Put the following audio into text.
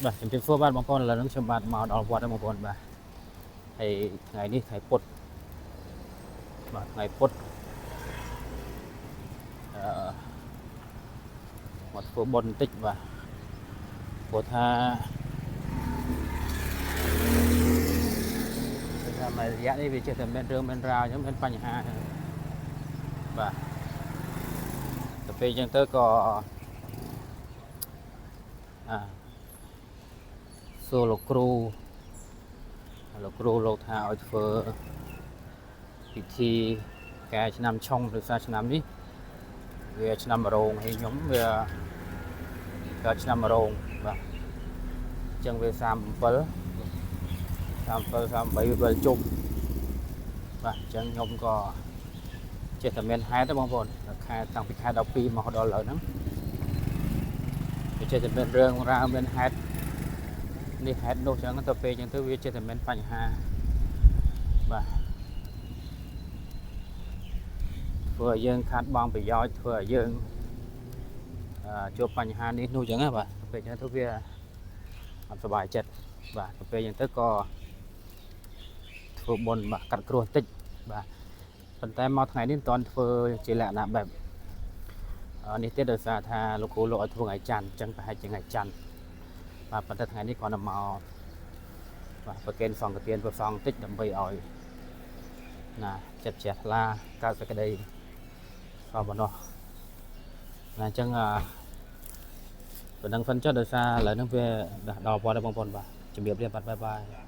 បាទជំរាបសួរបាទបងប្អូនឥឡូវនេះខ្ញុំបាទមកដល់វត្តហើយបងប្អូនបាទហើយថ្ងៃនេះថ្ងៃពុធបាទថ្ងៃពុធអឺមកធ្វើបុណ្យបន្តិចបាទព្រោះថាគឺថាមួយរយៈនេះវាចេះតែមានរឿងមានរ៉ាវអញ្ចឹងមានបញ្ហាហ្នឹងបាទទៅពេលអញ្ចឹងទៅក៏អាសួរលោកគ្រូលោកគ្រូលោកថាឲ្យធ្វើពិធីកែឆ្នាំឆុងឬសារឆ្នាំនេះវាឆ្នាំរោងហើយខ្ញុំវាកើតឆ្នាំរោងបាទអញ្ចឹងវា37 37 38វាវិលជុំបាទអញ្ចឹងខ្ញុំក៏ចេះតែមានហេតុទេបងប្អូនខែតាំងពីខែ12មកដល់ឥឡូវហ្នឹងវាចេះតែមានរឿងរ៉ាវមានហេតុនេះហេតុនោះអញ្ចឹងទៅពេលអញ្ចឹងទៅវាចេះតែមានបញ្ហាបាទធ្វើឲ្យយើងខាតបង់ប្រយោជន៍ធ្វើឲ្យយើងអឺជួបបញ្ហានេះនោះអញ្ចឹងណាបាទទៅពេលអញ្ចឹងទៅវាអត់សប្បាយចិត្តបាទទៅពេលអញ្ចឹងទៅក៏ធ្វើបុណ្យបាទកាត់គ្រោះបន្តិចបាទប៉ុន្តែមកថ្ងៃនេះមិនទាន់ធ្វើជាលក្ខណៈបែបអឺនេះទេដោយសារថាលោកគ្រូលោកឲ្យធ្វើថ្ងៃច័ន្ទអញ្ចឹងប្រហែលជាថ្ងៃច័ន្ទបាទប៉ុន្តែថ្ងៃនេះគាត់នៅមកបាទប្រគេនសង្ឃទានព្រះសង្ឃបន្តិចដើម្បីឲ្យណាចិត្តជ្រះថ្លាកើតសេចក្តីសោមនស្សណាអញ្ចឹងអឺប៉ុណ្ណឹងសិនចុះដោយសារឥឡូវហ្នឹងវាដល់វត្តហើយបងប្អូនបាទជំរាបលាបាទ bye bye.